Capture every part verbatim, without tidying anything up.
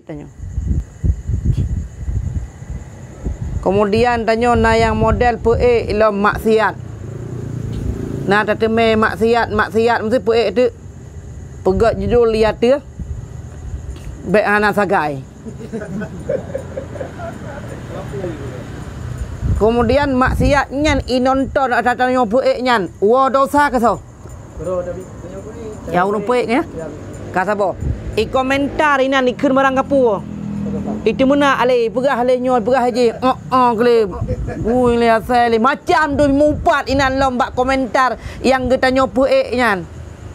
tanyoe. Kemudian tanyoe na nyang model peuék lom maksiat. Na tateumé maksiat, maksiat meusti peuék teuk. Peugét judul di ateueh, bék hana sagai. Kemudian maksiat nyan inonton ata tanyoe peuék nyan, woe dosa keusoe. Ya, ureuëng peuék nyan. Ka saboh. I komentar inan ikheun barang gapu. Itu meuna alé peugah lé nyoe, peugah jih. Oh, oh, kle. Ui, lé asai lé. Macam tu mupat inan lom bak komentar nyang geutanyoe peuék nyan.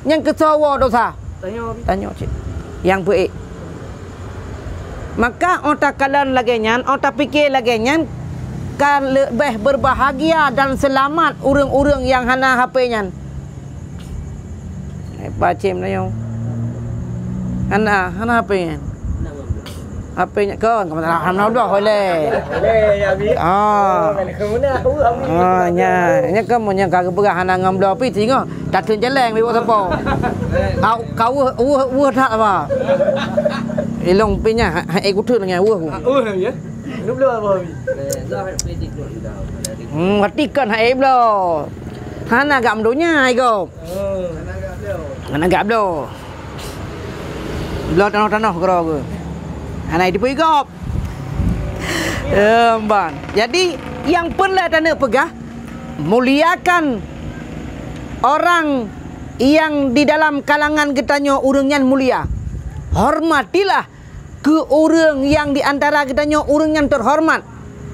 Nyang keusoe woe dosa. Tanyoe cit. Nyang peuék. Maka óh takalon lagée nyan, óh tapike lagée nyan, ka leubeh berbahagia dan seulamat ureuëng-ureuëng nyang hana H P nyan. Eh, pacem na nyoe. Hana, hana H P nyan. H P nyan kon, kamu salah, alhamdulillah, boleh. Boleh, ya, Abi. Ah. Oh, kan kamu nak, uh, Abi. Ah, nya, nya kamu nyang ka geupeugah hana ngon bloe pih, singoh. Tateun jalan, bibok sapo. Au, kau weuh, weuh, weuh that apa? Ilong pih nyan, ha, ha, eh, kuteun nyan, weuh. Ah, weuh, ya. Nublo apa, Abi? Hmm, perhatikan, hai, bloe. Hana gam donya, ai, gop. Oh. Hana gak bloe. Bloe tanoh-tanoh keudroe geuh. Hana jiteupeue gop. Em, ban. Jadi, nyang peureulée taneuk peugah, muliakan orang yang di dalam kalangan geutanyoe ureuëng nyan mulia. Hormatilah keu ureuëng nyang di antara geutanyoe ureuëng nyang teuhormat,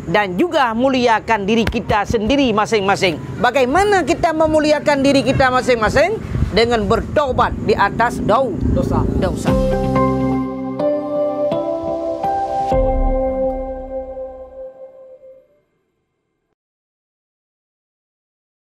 dan juga muliakan diri kita sendiri masing-masing. Bagaimana kita memuliakan diri kita masing-masing? Dengan bertobat di atas dau-, dosa. Dosa.